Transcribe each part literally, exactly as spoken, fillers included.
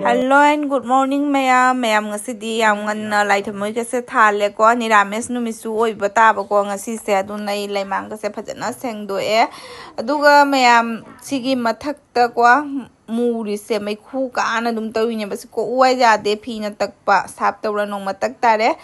Hello and good morning ꯃꯌꯥꯝ꯫ ꯃꯌꯥꯝ ꯉꯁꯤꯗꯤ ꯌꯥꯝ ꯉꯟꯅ ꯂꯥꯏ ꯊꯝꯃꯣꯏꯒꯁꯦ ꯊꯥꯜꯂꯦꯀꯣ꯫ ꯅꯤꯔꯥꯃꯦꯁ ꯅꯨꯃꯤꯠꯁꯨ ꯑꯣꯏꯕ ꯇꯥꯕꯀꯣ ꯉꯁꯤꯁꯦ꯫ ꯑꯗꯨꯅ ꯑꯩ ꯂꯩꯃꯥꯡꯒꯁꯦ ꯐꯖꯅ ꯁꯦꯡꯗꯣꯛꯑꯦ꯫ ꯑꯗꯨꯒ ꯃꯌꯥꯝ ꯁꯤꯒꯤ ꯃꯊꯛꯇꯀꯣ ꯃꯨꯔꯤꯁꯦ ꯃꯩꯈꯨ ꯀꯥꯅ ꯑꯗꯨꯝ ꯇꯧꯔꯤꯅꯦꯕ꯫ ꯁꯤ ꯀꯣꯛꯎ ꯍꯥꯏ ꯌꯥꯗꯦ꯫ ꯐꯤꯅ ꯇꯛꯄ, ꯁꯥꯞ ꯇꯧꯔ ꯅꯣꯡꯃ ꯇꯛ ꯇꯥꯔꯦ꯫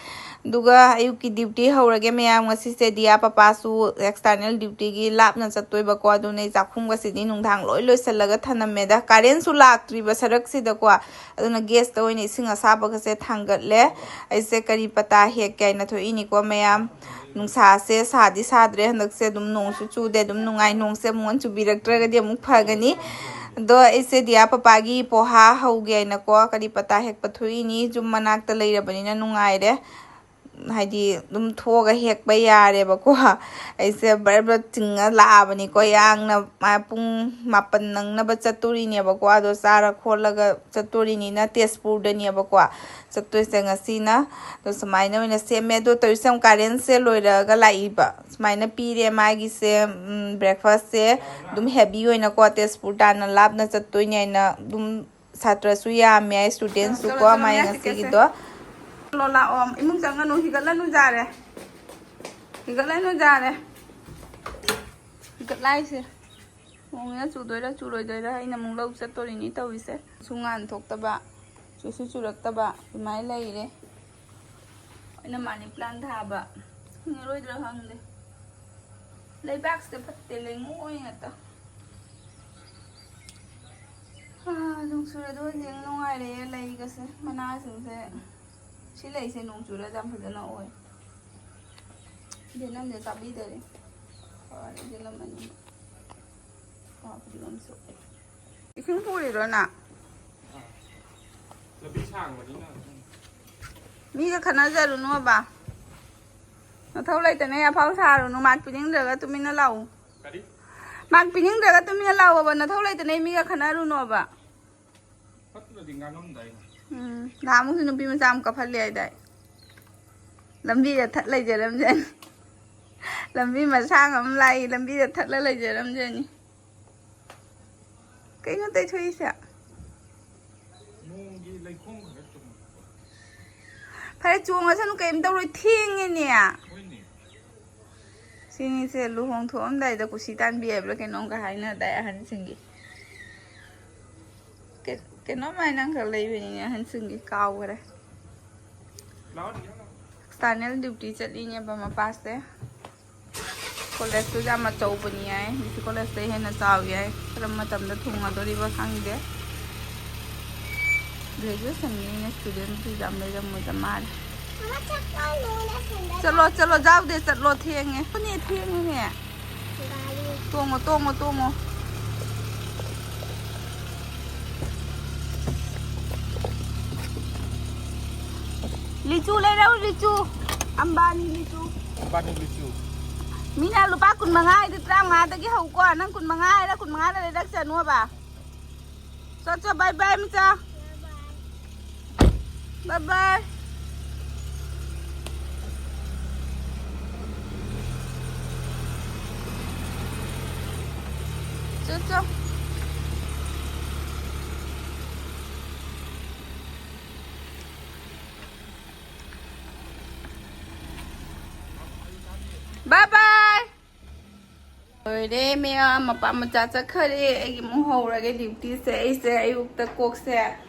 ꯑꯗꯨꯒ ꯑꯌꯨꯛꯀꯤ duty ꯍꯧꯔꯒꯦ ꯃꯌꯥꯝ꯫ ꯉꯁꯤꯁꯦ ꯗꯤꯌꯥ ꯄꯄꯥꯁꯨ external dutyꯒꯤ ꯂꯥꯞꯅ ꯆꯠꯇꯣꯏꯕꯀꯣ꯫ ꯑꯗꯨꯅ ꯑꯩ ꯆꯥꯛꯈꯨꯝꯒꯁꯤꯗꯤ ꯅꯨꯡꯗꯥꯡ ꯂꯣꯏ ꯂꯣꯏꯁꯤꯜꯂꯒ ꯊꯅꯝꯃꯦꯗ꯫ ꯀꯔꯦꯟꯁꯨ ꯂꯥꯛꯇ꯭ꯔꯤꯕ ꯁꯔꯛꯁꯤꯗꯀꯣ꯫ ꯑꯗꯨꯅ gasꯇ ꯑꯣꯏꯅ ꯏꯁꯤꯡ ꯑꯁꯥꯕꯒꯁꯦ ꯊꯥꯡꯒꯠꯂꯦ꯫ ꯑꯩꯁꯦ ꯀꯔꯤ ꯄꯇꯥ ꯍꯦꯛꯀꯦ ꯍꯥꯏꯅ ꯊꯣꯛꯏꯅꯤꯀꯣ ꯃꯌꯥꯝ꯫ ꯅꯨꯡꯁꯥꯁꯦ ꯁꯥꯗꯤ ꯁꯥꯗ꯭ꯔꯦ ꯍꯟꯗꯛꯁꯦ꯫ ꯑꯗꯨꯝ ꯅꯣꯡꯁꯨ ꯆꯨꯗꯦ꯫ ꯑꯗꯨꯝ ꯅꯨꯡꯉꯥꯏ꯫ ꯅꯣꯡꯁꯦ ꯑꯃꯨꯛ ꯆꯨꯕꯤꯔꯛꯇ꯭ꯔꯒꯗꯤ ꯑꯃꯨꯛ ꯐꯒꯅꯤ꯫ ꯑꯗꯣ ꯑꯩꯁꯦ ꯗꯤꯌꯥ ꯄꯄꯥꯒꯤ ꯄꯣꯍꯥ ꯍꯧꯒꯦ ꯍꯥꯏꯅꯀꯣ ꯀꯔꯤ ꯄꯇꯥ ꯍꯦꯛꯄ ꯊꯣꯛꯏꯅꯤ꯫ ꯌꯨꯝ ꯃꯅꯥꯛꯇ ꯂꯩꯔꯕꯅꯤꯅ ꯅꯨꯡꯉꯥꯏꯔꯦ꯫ ꯍꯥꯏꯗꯤ ꯑꯗꯨꯝ ꯊꯣꯛꯑꯒ ꯍꯦꯛꯄ ꯌꯥꯔꯦꯕꯀꯣ꯫ ꯑꯩꯁꯦ ꯕꯔ ꯕꯔ ꯆꯤꯡꯉ ꯂꯥꯛꯑꯕꯅꯤꯀꯣ꯫ ꯌꯥꯡꯅ ꯃꯥ ꯄꯨꯡ ꯃꯥꯄꯟ ꯅꯪꯅꯕ ꯆꯠꯇꯣꯔꯤꯅꯦꯕꯀꯣ꯫ ꯑꯗꯣ ꯆꯥꯔ ꯈꯣꯠꯂꯒ ꯆꯠꯇꯣꯔꯤꯅꯤꯅ ꯇꯦꯖꯄꯨꯔꯗꯅꯦꯕꯀꯣ ꯆꯠꯇꯣꯏꯁꯦ ꯉꯁꯤꯅ꯫ ꯑꯗꯣ ꯁꯨꯃꯥꯏꯅ ꯑꯣꯏꯅ ꯁꯦꯝꯃꯦ꯫ ꯑꯗꯣ ꯇꯧꯔꯤꯁꯦ ꯌꯦꯡꯉꯨ, ꯀꯥꯔꯦꯟꯁꯦ ꯂꯣꯏꯔꯒ ꯂꯥꯛꯏꯕ꯫ ꯁꯨꯃꯥꯏꯅ ꯄꯤꯔꯦ ꯃꯥꯒꯤꯁꯦ꯫ ꯎꯝ, breakfastꯁꯦ ꯑꯗꯨꯝ heavy ꯑꯣꯏꯅꯀꯣ ꯇꯦꯖꯄꯨꯔ ꯇꯥꯟꯅ ꯂꯥꯞꯅ ꯆꯠꯇꯣꯏꯅꯦ ꯍꯥꯏꯅ ꯑꯗꯨꯝ ꯁꯥꯇ꯭ꯔꯁꯨ ꯌꯥꯝꯃꯦ, studentꯁꯨꯀꯣ ꯆꯠꯂꯣ, ꯆꯠꯂꯣ, ꯃꯥꯏ ꯃꯌꯥ ꯉꯁꯤꯒꯤꯗꯣ꯫ ꯆꯤꯛꯀꯦꯁꯦ꯫ ꯂꯥꯛꯑꯣ, ꯂꯥꯛꯑꯣ, ꯏꯃꯨꯡ ꯆꯪꯉꯅꯨ, ꯍꯤꯒꯠꯂꯅꯨ ꯌꯥꯔꯦ꯫ ꯍꯤꯒꯠꯂꯅꯨ ꯌꯥꯔꯦ꯫ ꯍꯤꯒꯠꯂꯥꯏꯁꯦ꯫ ꯅꯣꯡꯁꯤꯅ ꯆꯨꯗꯣꯏꯔꯥ ꯆꯨꯔꯣꯏꯗꯣꯏꯔꯥ, ꯑꯩꯅ ꯑꯃꯨꯛ ꯂꯧ ꯆꯠꯇꯣꯔꯤꯅꯤ ꯇꯧꯔꯤꯁꯦ꯫ ꯁꯨꯡꯉꯥꯟ ꯊꯣꯛꯇꯕ, ꯆꯨꯁꯨ ꯆꯨꯔꯛꯇꯕ ꯑꯗꯨꯃꯥꯏꯅ ꯂꯩꯔꯦ꯫ ꯑꯩꯅ money plant ꯊꯥꯕ ꯍꯤꯡꯉꯔꯣꯏꯗ꯭ꯔꯥ ꯈꯪꯗꯦ꯫ ꯂꯩꯕꯥꯛꯁꯤꯗ ꯐꯠꯇꯦ, ꯂꯩꯉꯣꯏ ꯉꯥꯛꯇ꯫ ꯍꯥ, ꯅꯣꯡ ꯆꯨꯔꯗꯤ ꯍꯧꯖꯤꯛ ꯅꯨꯡꯉꯥꯏꯔꯦ ꯂꯩꯒꯁꯦ, ꯃꯅꯥꯁꯤꯡꯁꯦ꯫ ꯁꯤ ꯂꯩꯁꯦ ꯅꯣꯡ ꯆꯨꯔꯗꯤ ꯌꯥꯝ ꯐꯖꯅ ꯑꯣꯏ꯫ ꯌꯦꯅꯝꯁꯦ ꯆꯥꯕꯤꯗꯔꯦ꯫ ꯐꯔꯦ, ꯌꯦꯅꯝ ꯑꯅꯤ꯫ ꯄꯥ ꯐꯗꯤꯒꯣꯝ ꯁꯨ꯫ ꯏꯁꯤꯡ ꯄꯨꯔꯤꯔꯣ ꯅꯪ? ꯂꯝꯕꯤ ꯁꯥꯡꯕꯅꯤꯅ꯫ ꯃꯤꯒ ꯈꯠꯅꯖꯔꯨꯅꯣꯕ꯫ ꯅꯊꯧ ꯂꯩꯇꯅ ꯑꯐꯥꯎ ꯁꯥꯔꯨꯅꯨ꯫ ꯃꯥꯛ ꯄꯤꯅꯤꯡꯗ꯭ꯔꯒ ꯇꯨꯃꯤꯟꯅ ꯂꯥꯛꯎ꯫ ꯀꯔꯤ? ꯃꯥꯛ ꯄꯤꯅꯤꯡꯗ꯭ꯔꯒ ꯇꯨꯃꯤꯟꯅ ꯂꯥꯛꯑꯣꯕ꯫ ꯅꯊꯧ ꯂꯩꯇꯅ ꯃꯤꯒ ꯈꯠꯅꯔꯨꯅꯣꯕ꯫ ꯐꯠꯇ꯭ꯔꯗꯤ ꯉꯥꯡꯉꯝꯗꯥꯏꯅꯦ꯫ ꯎꯝ, ꯅꯍꯥꯟꯃꯨꯛꯁꯨ ꯅꯨꯄꯤ ꯃꯆꯥ ꯑꯃ ꯀꯞꯍꯜꯂꯦ ꯍꯥꯏꯗꯥꯏ? ꯂꯝꯕꯤꯗ ꯊꯠ ꯂꯩꯖꯔꯝꯖꯅꯤ꯫ ꯂꯝꯕꯤ ꯃꯁꯥꯡ ꯑꯃ ꯂꯥꯛꯏ, ꯂꯝꯕꯤꯗ ꯊꯠꯂ ꯂꯩꯖꯔꯝꯖꯅꯤ꯫ ꯀꯩꯅꯣ ꯇꯩꯊꯣꯛꯏꯁꯦ? ꯐꯔꯦ, ꯆꯣꯡꯉꯁꯅꯨ, ꯀꯩꯝ ꯇꯧꯔꯣꯏ, ꯊꯦꯡꯉꯦꯅꯦ꯫ ꯁꯤꯅꯤꯁꯦ ꯂꯨꯍꯣꯡ ꯊꯣꯛꯑꯝꯗꯥꯏꯗ ꯀꯨꯁꯤ ꯇꯥꯟꯕꯤ ꯍꯥꯏꯕ꯭ꯔꯥ ꯀꯩꯅꯣꯝꯒ ꯍꯥꯏꯅꯗꯥꯏ ꯑꯍꯟꯁꯤꯡꯒꯤ꯫ ꯀꯩ-, ꯀꯩꯅꯣꯝ ꯍꯥꯏꯅ ꯑꯃꯈꯛ ꯂꯩꯕꯅꯤꯅꯦ ꯑꯍꯟꯁꯤꯡꯒꯤ, ꯀꯥꯎꯈꯔꯦ꯫ External duty ꯆꯠꯂꯤꯅꯦꯕ ꯃꯄꯥꯁꯦ꯫ ꯀꯣꯂꯦꯖꯇꯨꯁꯨ ꯌꯥꯝ ꯑꯆꯧꯕꯅꯤ ꯍꯥꯏ꯫ ꯗꯤ ꯁꯤ ꯀꯣꯂꯦꯖꯇꯩ ꯍꯦꯟꯅ ꯆꯥꯎꯏ ꯍꯥꯏ꯫ ꯀꯔꯝꯕ ꯃꯇꯝꯗ ꯊꯨꯡꯉꯗꯣꯔꯤꯕ ꯈꯪꯗꯦ꯫ ꯒ꯭ꯔꯦꯖꯨꯑꯦꯁꯟꯒꯤꯅ ꯏꯁꯇꯨꯗꯦꯟ ꯐꯤꯁ ꯌꯥꯝ ꯂꯩꯔꯝꯃꯣꯏꯗ ꯃꯥꯜꯂꯦ꯫ ꯆꯠꯂꯣ, ꯆꯠꯂꯣ, ꯖꯥꯎꯗꯦ, ꯆꯠꯂꯣ, ꯊꯦꯡꯉꯦ꯫ ꯄꯨꯅꯦ, ꯊꯦꯡꯉꯦꯅꯦ꯫ ꯇꯣꯡꯉꯣ, ꯇꯣꯡꯉꯣ, ꯇꯣꯡꯉꯣ꯫ ꯂꯤꯆꯨ ꯂꯩꯔꯛꯎ, ꯂꯤꯆꯨ꯫ ꯑꯝꯕꯥꯅꯤ ꯂꯤꯆꯨ꯫ ꯑꯝꯕꯥꯅꯤ ꯂꯤꯆꯨ꯫ ꯃꯤꯅ ꯂꯨꯄꯥ ꯀꯨꯟ ꯃꯉꯥ ꯍꯥꯏꯗꯨ ꯇꯔꯥꯃꯉꯥꯗꯒꯤ ꯍꯧꯀꯣ꯫ ꯅꯪ ꯀꯨꯟ ꯃꯉꯥ ꯍꯥꯏꯔ ꯀꯨꯟ ꯃꯉꯥꯗ ꯂꯩꯔꯛꯁꯅꯣꯕ꯫ ꯆꯣ, ꯆꯣ, bye bye, ꯃꯆꯥ꯫ Bye bye꯫ ꯆꯣ, ꯆꯣ꯫ Bye bye꯫ ꯂꯣꯏꯔꯦ ꯃꯌꯥꯝ, ꯃꯄꯥ ꯃꯆꯥ ꯆꯠꯈꯔꯦ꯫ ꯑꯩꯒꯤ ꯑꯃꯨꯛ ꯍꯧꯔꯒꯦ ꯗ꯭ꯌꯨꯇꯤꯁꯦ꯫ ꯑꯩꯁꯦ ꯑꯌꯨꯛꯇ ꯀꯣꯛꯁꯦ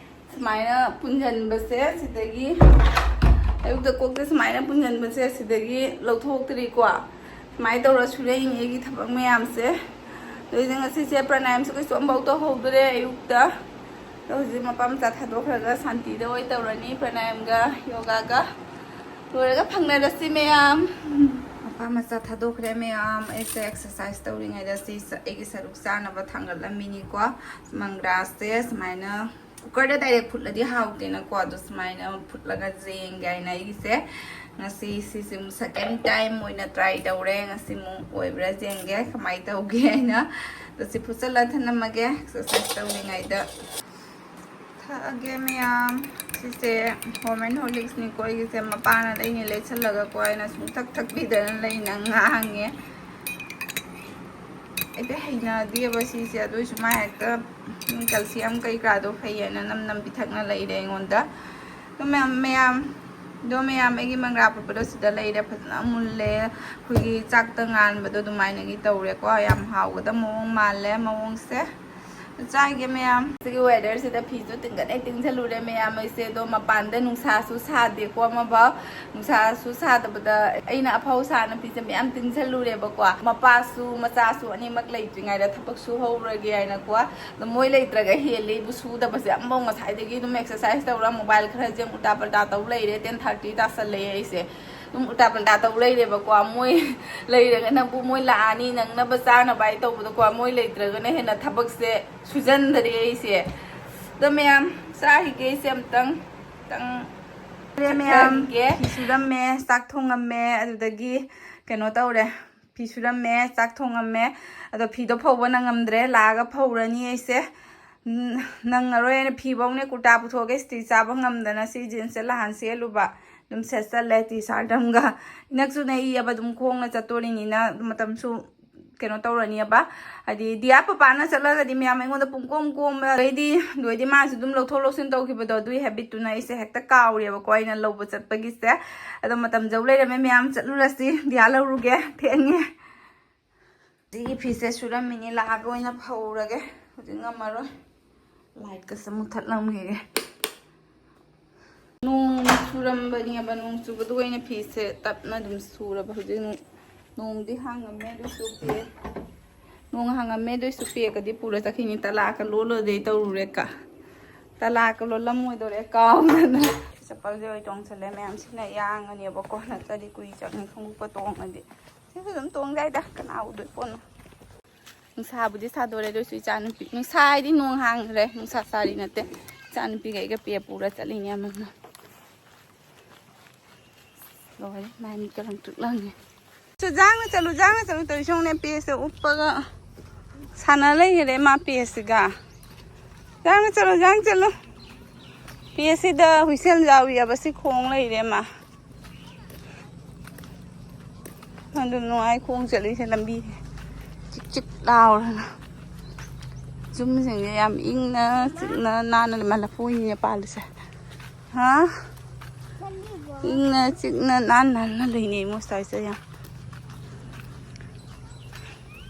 ꯁꯨꯃꯥꯏꯅ ꯄꯨꯟꯁꯤꯟꯕꯁꯦ ꯁꯤꯗꯒꯤ, ꯑꯌꯨꯛꯇ ꯀꯣꯛꯁꯦ ꯁꯨꯃꯥꯏꯅ ꯄꯨꯟꯁꯤꯟꯕꯁꯦ ꯁꯤꯗꯒꯤ ꯂꯧꯊꯣꯛꯇ꯭ꯔꯤꯀꯣ꯫ ꯁꯨꯃꯥꯏꯅ ꯇꯧꯔ ꯁꯨꯔꯛꯏꯅꯦ ꯑꯩꯒꯤ ꯊꯕꯛ ꯃꯌꯥꯝꯁꯦ꯫ ꯑꯗꯨꯏꯗꯤ ꯉꯁꯤꯁꯦ ꯄ꯭ꯔꯥꯅꯥꯌꯥꯝꯁꯨ ꯀꯩꯁꯨ ꯑꯃꯐꯥꯎ ꯇꯧꯍꯧꯗ꯭ꯔꯦ ꯑꯌꯨꯛꯇ꯫ ꯑꯗꯣ ꯍꯧꯖꯤꯛ ꯃꯄꯥ ꯃꯆꯥ ꯊꯥꯗꯣꯛꯈ꯭ꯔꯒ ꯁꯥꯟꯇꯤꯗ ꯑꯣꯏ ꯇꯧꯔꯅꯤ ꯄ꯭ꯔꯥꯅꯥꯌꯥꯝꯒ ꯌꯣꯒꯥꯒ꯫ ꯂꯣꯏꯔꯒ ꯐꯪꯅꯔꯁꯤ ꯃꯌꯥꯝ꯫ ꯃꯄꯥ ꯃꯆꯥ ꯊꯥꯗꯣꯛꯈ꯭ꯔꯦ ꯃꯌꯥꯝ꯫ ꯑꯩꯁꯦ ꯑꯦꯛꯁꯔꯁꯥꯏꯁ ꯇꯧꯔꯤꯉꯩꯗ ꯁꯤ ꯆ-, ꯑꯩꯒꯤ ꯁꯔꯨꯛ ꯆꯥꯅꯕ ꯊꯥꯡꯒꯠꯂꯝꯃꯤꯅꯤꯀꯣ꯫ ꯃꯪꯒ꯭ꯔꯥꯁꯦ ꯁꯨꯃꯥꯏꯅ ꯀꯨꯀꯔꯗ ꯗꯥꯏꯔꯦꯛ ꯐꯨꯠꯂꯗꯤ ꯍꯥꯎꯇꯦꯅꯀꯣ꯫ ꯑꯗꯣ ꯁꯨꯃꯥꯏꯅ ꯐꯨꯠꯂꯒ ꯌꯦꯡꯒꯦ ꯍꯥꯏꯅ ꯑꯩꯒꯤꯁꯦ ꯉꯁꯤ ꯁꯤꯁꯦ ꯑꯃꯨꯛ ꯁꯦꯀꯦꯟ ꯇꯥꯏꯝ ꯑꯣꯏꯅ ꯇ꯭ꯔꯥꯏ ꯇꯧꯔꯦ꯫ ꯉꯁꯤ ꯑꯃꯨꯛ ꯑꯣꯏꯕ꯭ꯔꯥ ꯌꯦꯡꯒꯦ ꯀꯃꯥꯏꯅ ꯇꯧꯒꯦ ꯍꯥꯏꯅ꯫ ꯑꯗꯣ ꯁꯤ ꯐꯨꯠꯆꯜꯂ ꯊꯅꯝꯃꯒꯦ ꯑꯦꯛꯁꯔꯁꯥꯏꯁ ꯇꯧꯔꯤꯉꯩꯗ꯫ ꯊꯛꯑꯒꯦ ꯃꯌꯥꯝ꯫ ꯁꯤꯁꯦ ꯍꯣꯝ ꯑꯦꯟ ꯍꯣꯔꯂꯤꯛꯁꯅꯤꯀꯣ ꯑꯩꯒꯤꯁꯦ꯫ ꯃꯄꯥꯅ ꯂꯩꯅꯤ ꯂꯩꯁꯜꯂꯒꯀꯣ ꯑꯩꯅ ꯁꯨꯝ ꯊꯛ ꯊꯛꯄꯤꯗꯅ ꯂꯩꯅ ꯉꯥꯡꯉꯦ꯫ ꯑꯩꯗꯤ ꯍꯩꯅꯗꯦꯕ ꯁꯤꯁꯦ꯫ ꯑꯗꯨ ꯑꯣꯏꯁꯨ ꯃꯥ ꯍꯦꯛꯇ ꯀꯦꯜꯁꯤꯌꯝ ꯀꯩꯀꯥꯗꯣ ꯐꯩ ꯍꯥꯏꯅ ꯅꯝ ꯅꯝ ꯄꯤꯊꯛꯅ ꯂꯩꯔꯦ ꯑꯩꯉꯣꯟꯗ꯫ ꯑꯗꯨ ꯃꯌꯥꯝ, ꯃꯌꯥꯝ ꯑꯗꯣ ꯃꯌꯥꯝ, ꯑꯩꯒꯤ ꯃꯪꯒ꯭ꯔꯥ ꯑꯐꯨꯠꯄꯗꯣ ꯁꯤꯗ ꯂꯩꯔꯦ, ꯐꯖꯅ ꯃꯨꯜꯂꯦ꯫ ꯑꯩꯈꯣꯏꯒꯤ ꯆꯥꯛꯇ ꯉꯥꯟꯕꯗꯣ ꯑꯗꯨꯃꯥꯏꯅꯒꯤ ꯇꯧꯔꯦꯀꯣ꯫ ꯌꯥꯝ ꯍꯥꯎꯒꯗꯕ ꯃꯑꯣꯡ ꯃꯥꯜꯂꯦ ꯃꯑꯣꯡꯁꯦ꯫ ꯆꯥꯏꯒꯦ ꯃꯌꯥꯝ꯫ ꯁꯤꯒꯤ weatherꯁꯤꯗ ꯐꯤꯁꯨ ꯇꯤꯡꯒꯠꯅ ꯇꯤꯡꯁꯜꯂꯨꯔꯦ ꯃꯌꯥꯝ ꯑꯩꯁꯦ꯫ ꯑꯗꯣ ꯃꯄꯥꯟꯗ ꯅꯨꯡꯁꯥꯁꯨ ꯁꯥꯗꯦꯀꯣ ꯑꯃꯐꯥꯎ꯫ ꯅꯨꯡꯁꯥꯁꯨ ꯁꯥꯗꯕꯗ ꯑꯩꯅ ꯑꯐꯥꯎ ꯁꯥꯅ ꯐꯤꯁꯦ ꯃꯌꯥꯝ ꯇꯤꯡꯁꯜꯂꯨꯔꯦꯕꯀꯣ꯫ ꯃꯄꯥꯁꯨ ꯃꯆꯥꯁꯨ ꯑꯅꯤꯃꯛ ꯂꯩꯇ꯭ꯔꯤꯉꯩꯗ ꯊꯕꯛ ꯁꯨꯍꯧꯔꯒꯦ ꯍꯥꯏꯅꯀꯣ꯫ ꯑꯗꯣ ꯃꯣꯏ ꯂꯩꯇ꯭ꯔꯒ ꯍꯦꯜꯂꯦ ꯑꯩꯕꯨ ꯁꯨꯗꯕꯁꯦ꯫ ꯑꯃꯐꯥꯎ ꯉꯁꯥꯏꯗꯒꯤ ꯑꯗꯨꯝ exercise ꯇꯧꯔ, mobile ꯈꯔ ꯌꯦꯡ, ꯎꯜꯇꯥ ꯄꯜꯇꯥ ꯇꯧ ꯂꯩꯔꯦ꯫ Ten thirty ꯇꯥꯁꯜꯂꯛꯑꯦ ꯑꯩꯁꯦ꯫ ꯑꯗꯨꯝ ꯎꯜꯇꯥ ꯄꯜꯇꯥ ꯇꯧ ꯂꯩꯔꯦꯕꯀꯣ꯫ ꯃꯣꯏ ꯂꯩꯔꯒꯅꯕꯨ ꯃꯣꯏ ꯂꯥꯛꯑꯅꯤ ꯅꯪꯅꯕ ꯆꯥꯅꯕ ꯍꯥꯏ ꯇꯧꯕꯗꯀꯣ꯫ ꯃꯣꯏ ꯂꯩꯇ꯭ꯔꯒꯅ ꯍꯦꯟꯅ ꯊꯕꯛꯁꯦ ꯁꯨꯖꯟꯗꯔꯦ ꯑꯩꯁꯦ꯫ ꯑꯗꯣ ꯃꯌꯥꯝ, ꯆꯥꯈꯤꯒꯦ ꯑꯩꯁꯦ ꯑꯝꯇꯪ꯫ ꯈꯤꯇꯪ ꯃꯌꯥꯝ ꯆꯠꯊꯈꯤꯒꯦ꯫ ꯐꯤ ꯁꯨꯔꯝꯃꯦ, ꯆꯥꯛ ꯊꯣꯡꯉꯝꯃꯦ, ꯑꯗꯨꯗꯒꯤ ꯀꯩꯅꯣ ꯇꯧꯔꯦ꯫ ꯐꯤ ꯁꯨꯔꯝꯃꯦ, ꯆꯥꯛ ꯊꯣꯡꯉꯝꯃꯦ꯫ ꯑꯗꯣ ꯐꯤꯗꯣ ꯐꯧꯕ ꯅꯪꯉꯝꯗ꯭ꯔꯦ, ꯂꯥꯛꯑꯒ ꯐꯧꯔꯅꯤ ꯑꯩꯁꯦ꯫ ꯎꯝ, ꯅꯪꯉꯔꯣꯏ ꯍꯥꯏꯅ ꯐꯤꯐꯧꯅꯦ ꯀꯨꯔꯇꯥ ꯄꯨꯊꯣꯛꯑꯒ ꯏꯁꯇ꯭ꯔꯤ ꯆꯥꯕ ꯉꯝꯗꯅ ꯁꯤ jeansꯁꯦ ꯅꯍꯥꯟ ꯁꯦꯠꯂꯨꯕ꯫ ꯑꯗꯨꯝ ꯁꯦꯠꯆꯜꯂꯦ ꯇꯤ ꯁꯥꯔꯠ ꯑꯃꯒ꯫ ꯏꯅꯛꯁꯨ ꯅꯛꯏꯌꯦꯕ, ꯑꯗꯨꯝ ꯈꯣꯡꯅ ꯆꯠꯇꯣꯔꯤꯅꯤꯅ ꯃꯇꯝꯁꯨ ꯀꯩꯅꯣ ꯇꯧꯔꯅꯤꯕ꯫ ꯍꯥꯏꯗꯤ ꯗꯤꯌꯥ ꯄꯄꯥꯅ ꯆꯠꯂꯒꯗꯤ ꯃꯌꯥꯝ ꯑꯩꯉꯣꯟꯗ ꯄꯨꯡꯀꯣꯝ ꯀꯣꯝꯕ, ꯑꯗꯩꯗꯤ ꯂꯣꯏꯗꯤ ꯃꯥꯁꯨ ꯑꯗꯨꯝ ꯂꯧꯊꯣꯛ ꯂꯧꯁꯤꯟ ꯇꯧꯈꯤꯕꯗꯣ, ꯑꯗꯨꯒꯤ habitꯇꯨꯅ ꯑꯩꯁꯦ ꯍꯦꯛꯇ ꯀꯥꯎꯔꯦꯕꯀꯣ ꯑꯩꯅ ꯂꯧꯕ ꯆꯠꯄꯒꯤꯁꯦ꯫ ꯑꯗꯣ ꯃꯇꯝ ꯖꯧ ꯂꯩꯔꯝꯃꯦ ꯃꯌꯥꯝ, ꯆꯠꯂꯨꯔꯁꯤ, ꯗꯤꯌꯥ ꯂꯧꯔꯨꯒꯦ, ꯊꯦꯡꯉꯦ꯫ ꯁꯤꯒꯤ ꯐꯤꯁꯦ ꯁꯨꯔꯝꯃꯤꯅꯤ, ꯂꯥꯛꯑꯒ ꯑꯣꯏꯅ ꯐꯧꯔꯒꯦ꯫ ꯍꯧꯖꯤꯛ ꯉꯝꯃꯔꯣꯏ꯫ Lightꯀꯁꯦ ꯃꯨꯊꯠꯂꯝꯈꯤꯒꯦ꯫ ꯅꯣꯡ ꯆꯨꯔꯝꯕꯅꯦꯕ, ꯅꯣꯡ ꯆꯨꯕꯗꯨꯒ ꯑꯩꯅ ꯐꯤꯁꯦ ꯇꯞꯅ ꯑꯗꯨꯝ ꯁꯨꯔꯕ꯫ ꯍꯧꯖꯤꯛ ꯅꯣꯡ-, ꯅꯣꯡꯗꯤ ꯍꯥꯡꯉꯝꯃꯦ ꯑꯗꯨꯁꯨ ꯄꯦ-, ꯅꯣꯡ ꯍꯥꯡꯉꯝꯃꯦ ꯑꯗꯨꯏꯁꯨ ꯄꯦꯛꯀꯗꯤ ꯄꯨꯔ ꯆꯠꯈꯤꯅꯤ꯫ ꯇꯂꯥꯀ ꯂꯣꯜꯂꯨꯗꯩ ꯇꯧꯔꯨꯔꯦ ꯀ-, ꯇꯂꯥꯀ ꯂꯣꯜꯂꯝꯃꯣꯏꯗꯧꯔꯦ ꯀꯥꯎꯗꯅ꯫ ꯆꯄꯜꯁꯦ ꯑꯣꯏ ꯇꯣꯡꯁꯜꯂꯦ ꯃꯌꯥꯝ, ꯁꯤꯅ ꯌꯥꯡꯉꯅꯦꯕꯀꯣ, ꯅꯠꯇ꯭ꯔꯗꯤ ꯀꯨꯏ ꯆꯪꯉꯤ ꯈꯣꯡꯎꯞꯀ ꯇꯣꯡꯉꯗꯤ꯫ ꯁꯤꯁꯨ ꯑꯗꯨꯝ ꯇꯣꯡ ꯌꯥꯏꯗ, ꯀꯅꯥ ꯎꯗꯣꯏ ꯄꯣꯠꯅꯣ꯫ ꯅꯨꯡꯁꯥꯕꯨꯗꯤ ꯁꯥꯗꯣꯔꯦ, ꯑꯗꯨ ꯑꯣꯏꯁꯨ ꯏꯆꯥꯅꯨꯄꯤ, ꯅꯨꯡꯁꯥ ꯍꯥꯏꯗꯤ ꯅꯣꯡ ꯍꯥꯡꯈ꯭ꯔꯦ, ꯅꯨꯡꯁꯥ ꯁꯥꯔꯤ ꯅꯠꯇꯦ꯫ ꯏꯆꯥꯅꯨꯄꯤꯒ ꯑꯩꯒ ꯄꯦ ꯄꯨꯔ ꯆꯠꯂꯤꯅꯦ ꯑꯃꯅ꯫ ꯂꯣꯏꯔꯦ, ꯃꯥꯏ ꯃꯤꯠꯀ ꯂꯪꯇ꯭ꯔꯤꯛ ꯂꯪꯉꯦ꯫ ꯁꯨ ꯌꯥꯡꯅ ꯆꯠꯂꯨ, ꯌꯥꯡꯅ ꯆꯠꯂꯨ ꯇꯧꯔꯤ ꯁꯣꯝꯅꯦ, ꯄꯦꯁꯦ ꯎꯞꯄꯒ ꯁꯥꯟꯅ ꯂꯩꯈꯔꯦ ꯃꯥ ꯄꯦꯁꯤꯒ꯫ ꯌꯥꯡꯅ ꯆꯠꯂꯨ, ꯌꯥꯡꯅ ꯆꯠꯂꯨ꯫ ꯄꯦꯁꯤꯗ ꯍꯨꯏꯁꯦꯜ ꯌꯥꯎꯏ ꯍꯥꯏꯕ, ꯁꯤ ꯈꯣꯡ ꯂꯩꯔꯦ ꯃꯥ꯫ ꯑꯗꯨꯝ ꯅꯨꯡꯉꯥꯏ ꯈꯣꯡ ꯆꯠꯂꯤꯁꯦ ꯂꯝꯕꯤ ꯆꯤꯛ ꯆꯤꯛ ꯂꯥꯎꯔꯒ꯫ ꯌꯨꯝꯁꯤꯡꯁꯦ ꯌꯥꯝ ꯏꯪꯅ ꯆꯤꯛꯅ ꯅꯥꯟꯅ ꯂꯩ꯫ ꯃꯥ ꯂꯐꯨ ꯑꯣꯏꯅ ꯄꯥꯜꯂꯤꯁꯦ꯫ ꯍꯥ? ꯏꯪꯅ ꯆꯤꯛꯅ ꯅꯥꯟ ꯅꯥꯟꯅ ꯂꯩꯅꯩ ꯃꯣꯏ ꯁ꯭ꯋꯥꯏꯁꯦ ꯌꯥꯝ꯫